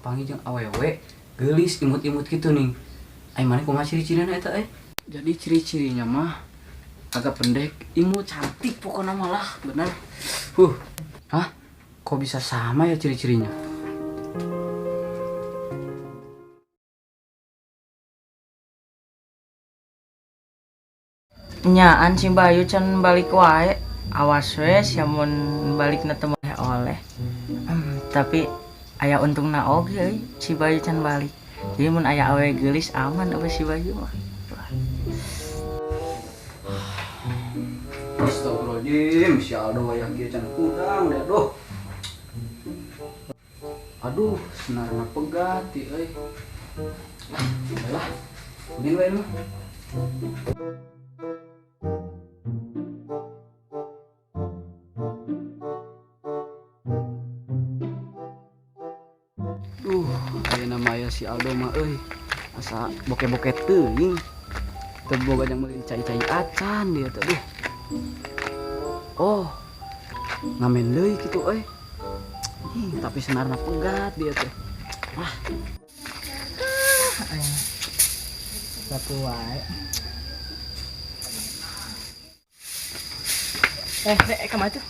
papanggih jeung awewe geulis imut-imut kitu nih. Ai maneh kumaha ciri-cirina eta euy? Jadi ciri-cirinya mah agak pendek, imut, cantik pokoknya malah bener. Hah? Kok bisa sama ya ciri-cirinya? Nyaan si Bayu can balik wae. Awas we sia mun balikna teu oleh. Tapi aya untungna oge euy, si Bayu can balik. Jadi mun aya awe geulis aman euy si Bayu mah. Astagfirullahaladzim, si Aldo wayah kieu can hudang deh, aduh. Aduh, senarna pegat ti euy. Lah, lah. Ulin wae mah. Duh, ayeuna mah aya si Aldo mah euy. Asa boke-boke teuing. Teu boga jang meuli cai-cai acan dia teh, duh. Oh, ngamen deui kitu euy. Ih, tapi senarna pegat dia teh. Wah. Satu wae. Kemana tuh?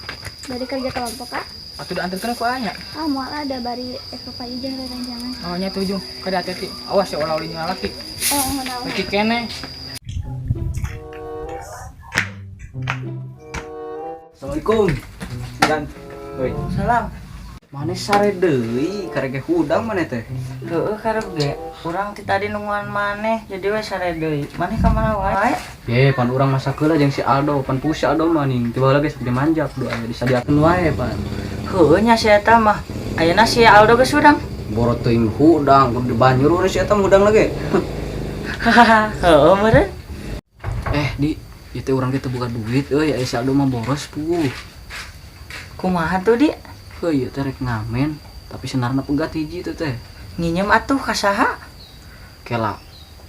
Bari kerja kelompok, Kak. Atuh diantarkeun ku anya. Ah, moal ada bari ek ka ijah rerencangan. Oh, nya tuh jung. Kada hati-hati. Awas ya ulah ulin lalaki. Oh, naon. Laki keneh. Assalamualaikum. Dan, oi. Salam. Maneh sare deui, karege hudang maneh teh. Heueuh karep ge. Urang ti tadi nungguan maneh, jadi we sare deui. Maneh ka mana wae? Ye, pan urang masak heula jeung si Aldo, pan pusi Aldo mah ning. Tiba lagi geus manjak doa aya disadiakeun wae pan. Heueuh nya si eta mah. Ayeuna si Aldo geus hudang. Boro teuing hudang, kudu dibanyur urang si eta mah hudang lagi. Heueuh meureun. Di, ieu teh urang ge teu boga duit euy, aya si Aldo mah boros puguh. Kumaha tuh, Di? Heuh, ieu teh rek ngamen, tapi senarna pegat hiji teh teh. Nginjem atuh ka saha? Kela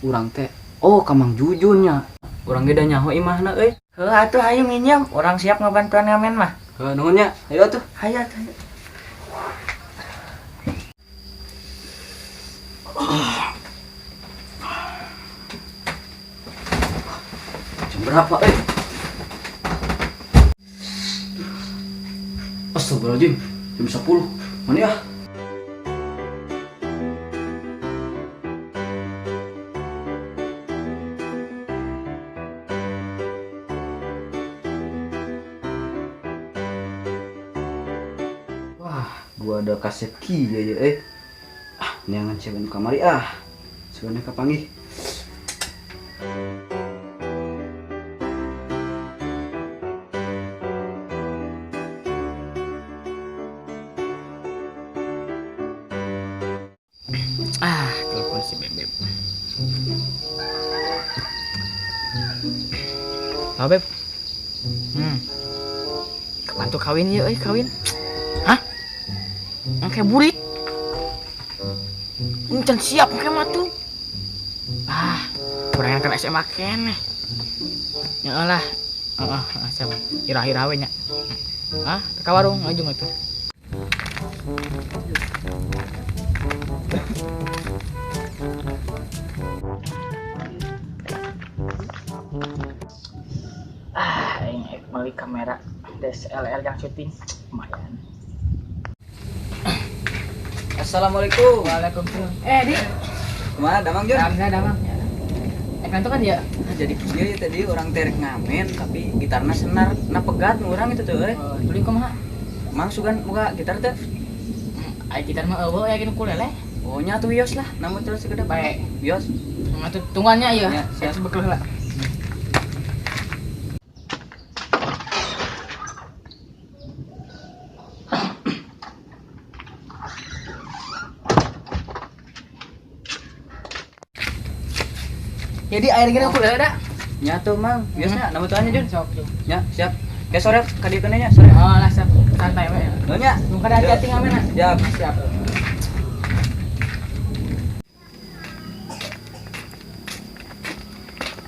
urang teh oh ka Mang Jujun nya. Urang ge da nyaho imahna euy. Heuh atuh hayu nginjem, urang siap ngabantuan ngamen mah. Heuh nuhun nya, hayu atuh. Hayu atuh. Hayu. Jam berapa euy? Astagfirullahaladzim, jam 10. Mana ya? Wah, gua ada kaset kieu ya euy. Ah, neangan siapa nu kamari ah. Sebenarnya kapanggih. Ah, telepon si Bebeb. Halo, Beb. Kapan tuh kawin ya, euy, kawin? Hah? Engke burit. Encan siap engke mah tuh. Ah, kurang kan SMA keneh. Ya lah. Heeh, siap. Irah-irah we nya. Ah, ka warung ngajung atuh. Ah, ini beli kamera DSLR yang syuting lumayan. Assalamualaikum. Waalaikumsalam. Di. Kumaha damang Jun? Alhamdulillah damang. Kantor kan ya? Nah, jadi kieu ya tadi orang terek ngamen tapi gitarna senar na pegat nu urang itu tuh euy. Oh, tuluy kumaha? Mang sugan boga gitar teh. Ai gitar mah eueuh aya gini ukulele. Oh nya tuh wios lah, namun terus sekedap. Baik. Wios. Atuh tungguannya ieu. Ya, siap. Bekel lah. Jadi air gini ukulele dah. Nya tuh Mang, wiosnya namun tuh Jun. Sok, Jun. Nya, siap. Ke sore ka dieu nya, sore. Oh lah siap. Santai we. Nuhun nya. Nu kada hati-hati ngamen. Siap. Siap.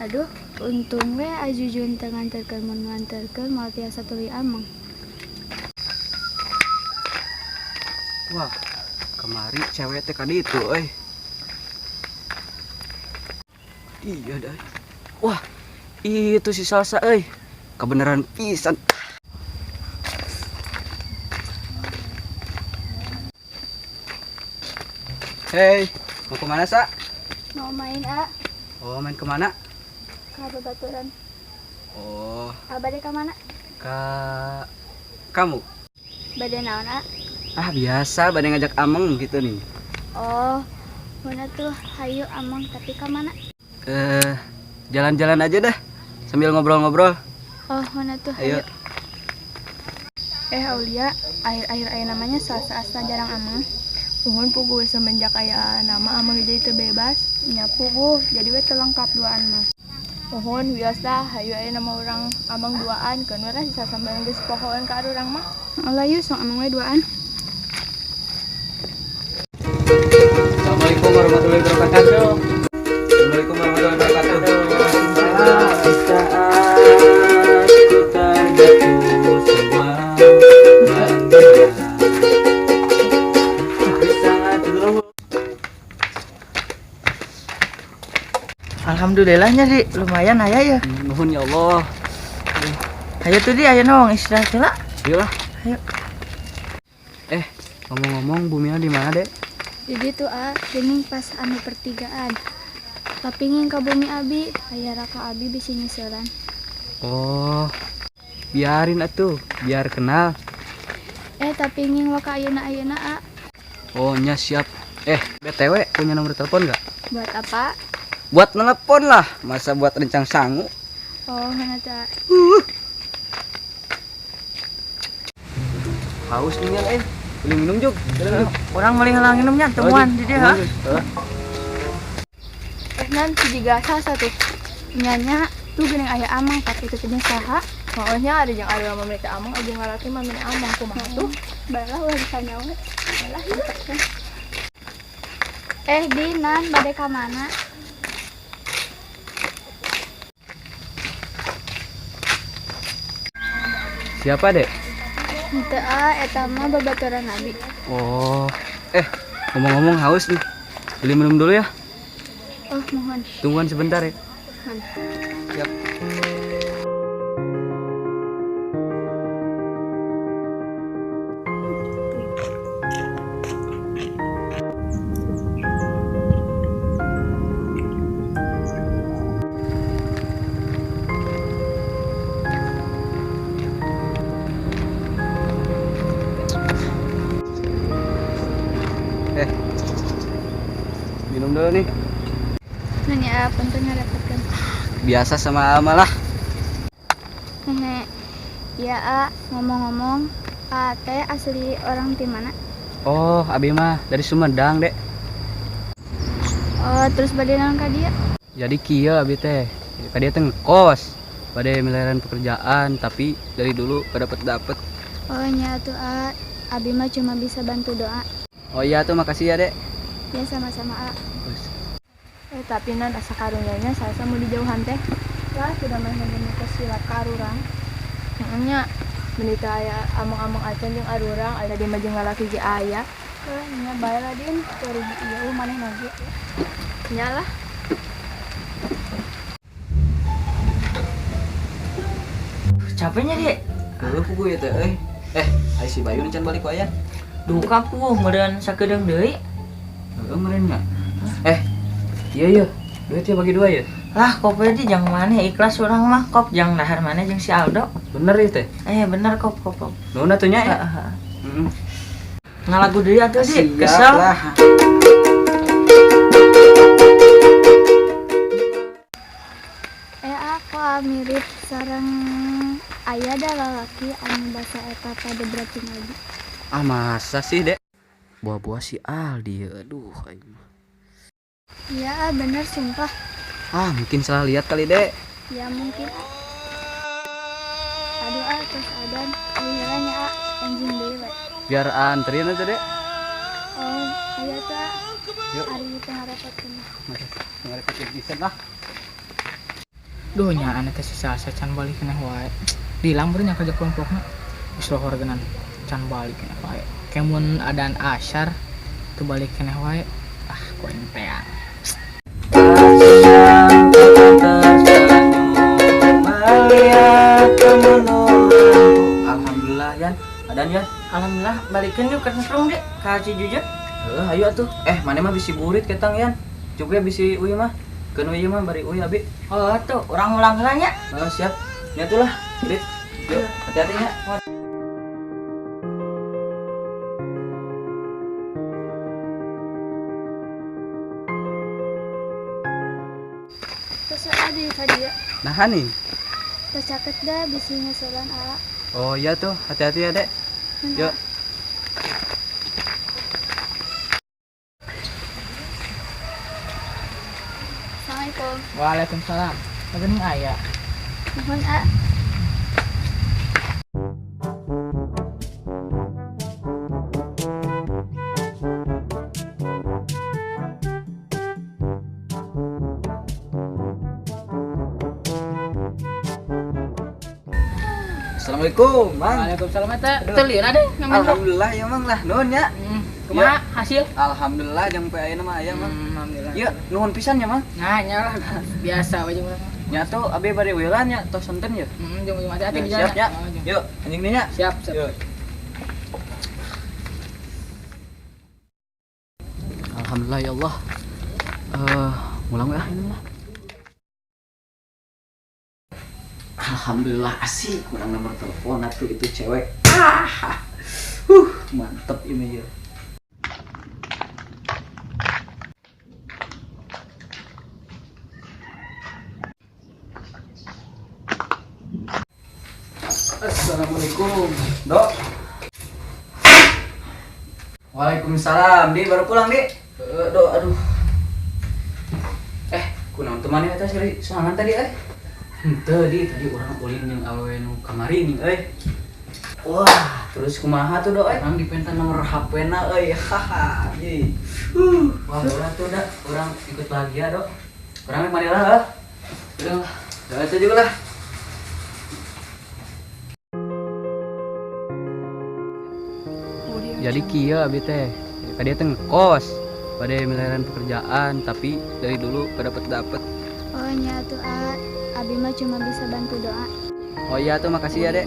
Aduh, untung we Ajujun teu nganterkeun mun nganterkeun moal tiasa tuluy ameng. Wah, Kemari cewek teh ka ditu euy. Iya dah. Wah, itu si Salsa euy. Kebenaran pisan. Hei, mau kemana, Sa? Mau main a. Oh, main kemana? Ka babaturan. Oh. Bade ka mana? Ka kamu. Bade naon, a? Ah, biasa, bade ngajak ameng gitu nih. Oh, mana tuh hayu ameng, tapi ka mana? Jalan-jalan aja dah, sambil ngobrol-ngobrol. Oh, mana tuh hayu. Ayo. Aulia, akhir-akhir aya namanya Salsa asa jarang ameng. Uhun puguh semenjak aya nama ameng jadi teu bebas, nya puguh jadi we teu lengkap duaan mah. Uhun biasa hayu aya nama urang ameng duaan keun we lah sisa sampean geus pohoeun ka urang mah. Heeh yuk sok ameng we duaan. Assalamualaikum warahmatullahi wabarakatuh. Assalamualaikum warahmatullahi wabarakatuh. Saat ku terjatuh semua menggerak. Di saat lu Alhamdulillahnya di lumayan aya ya. Nuhun ya Allah. Hayu tuh di aya naon istirahat heula. Ayolah. Ayo. Ngomong-ngomong Bumina di mana, Dek? Di ditu a, geuning pas anu pertigaan. Tapi nging ka bumi abi, aya raka abi bisi nyeuselan. Oh. Biarin atuh, biar kenal. Tapi nging waka ayeuna-ayeuna a. Oh, nya siap. BTW punya nomor telepon nggak? Buat apa? Buat nelpon lah, masa buat rencang sangu. Oh, mana tuh? A? Haus nih ya, Beli minum juk. Beli minum. Urang meuli heula nginumnya temuan di dieu ha. Nanti juga Salsa tuh. Nyanya tuh geuning aya amang tapi itu teh saha. Maksudnya ada yang ada sama mereka amang, aja ngalaki mah meni amang kumaha tuh. Baiklah ulah ditanya we. Baiklah. Dinan bade ka mana? Siapa, Dek? Henteu a, eta mah babaturan abi. Oh. Ngomong-ngomong haus nih. Beli minum dulu ya. Oh, mohon. Tungguan sebentar ya. Mohon. Siap. Minum dulu nih. Nanya apa tuh ngarepotkeun? Biasa sama Ama lah. Hehe. Ya, A, ngomong-ngomong, A teh asli orang di mana? Oh, abi mah dari Sumedang, Dek. Oh, terus bade naon ka dieu? Jadi kieu abi teh. Ka dieu teh ngekos. Bade miliaran pekerjaan, tapi dari dulu gak dapet-dapet. Oh, nya tuh, A. Abi mah cuma bisa bantu doa. Oh iya tuh, makasih ya, Dek. Ya, sama-sama, A. Terus. Tapi nan asa karunyanya Salsa mau dijauhan teh. Lah, sudah mah ngeuneuh ke silap ka arurang. Heeh nya, menita aya amang-amang acan jeung arurang, aya di mah jeung lalaki ge aya. Heuh, nya bae lah, Din. Teu rugi ieu maneh oge. Nya lah. Capeknya, Dek. Heuh, puguh ieu teh euy. Ai si Bayu can balik wae ya. Duka puguh meureun sakedeung deui. Heeh, meureun nya. Iya iya, duitnya bagi dua ya? Lah, kop di jang mana ikhlas urang mah kop jang dahar mana jeung si Aldo. Bener ya teh? Bener kop kop kop. Nuhun atuh nya ya. Heeh. Heeh. Ngalagu deui atuh di. Siap Kesel. lah. Aku mirip sareng aya da lalaki anu basa eta pada berarti lagi. Ah, masa sih, Dek? Buah-buah si Aldi, aduh aing mah. Iya, bener sumpah. Ah, mungkin salah lihat kali, Dek. Ya mungkin. Aduh, ah, terus adan nya, ah, anjing deui we. Biar anterin aja, Dek. Oh, ayo tuh, ah. Yuk. Ari teu ngarepotkeun. Ngarepotkeun pisan lah. Duh, nya ane teh si Salsa can balik keneh wae. Dilang beureun nya kerja kelompokna. Geus lohor geunan can balik keneh wae. Kemun adan asyar. Teu balik keneh wae. Ah, ku aing teang. Alhamdulillah Yan, adan Yan. Alhamdulillah balikeun yuk ka Sentrung deh ka Cijujud. Heeh, ayo atuh. Mana mah bisi burit ketang Yan. Cukup ya bisi uy mah. Keun uy mah bari uy abi. Oh tuh, urang ulang heula nya. Heeh, siap. Nya tuh lah, Dit. Yuk, hati-hati nya. Terus abi ka dieu. Nah nih. Tos caket dah bisi nyeselan ala. Oh iya tuh, hati-hati ya, Dek. Yuk. Assalamualaikum. Waalaikumsalam. Geuning aya. Nuhun A. Assalamualaikum, Mang. Waalaikumsalam eta. Teu lieur ade ngamen. Alhamdulillah ya, Mang lah. Nuhun ya. Kumaha hasil? Alhamdulillah jam pe ayeuna mah aya, Mang. Alhamdulillah. Ieu nuhun pisan ya, Mang. Nah, nya lah biasa we jeung urang. Nya tuh abi bade wilan nya tos sonten ya. Jeung hati-hati di jalan. Siap ya. Yuk, anjing nya. Siap, siap. Yuk. Alhamdulillah ya Allah. Mulang we ah ini lah. Alhamdulillah asik kurang nomor telepon atuh itu cewek. Mantep ini ya. Assalamualaikum, Dok. Waalaikumsalam, Di baru pulang, Di. Dok, aduh. Kunaon teman eta seri soangan tadi eh? Henteu Di, tadi urang ulin jeung awewe nu kamari nih euy. Wah, terus kumaha tuh Dok euy? Urang dipenta nomor HP-na euy. Haha. Ye. Wah, urang tuh da, urang ikut bahagia, Dok. Urang mari lah, heuh. Udah lah. Udah itu juga lah. Jadi kieu abi teh, ka dieu teh ngekos, bade miliaran pekerjaan, tapi dari dulu gak dapet-dapet. Oh nya tuh A, abi mah cuma bisa bantu doa. Oh iya tuh makasih ya, Dek.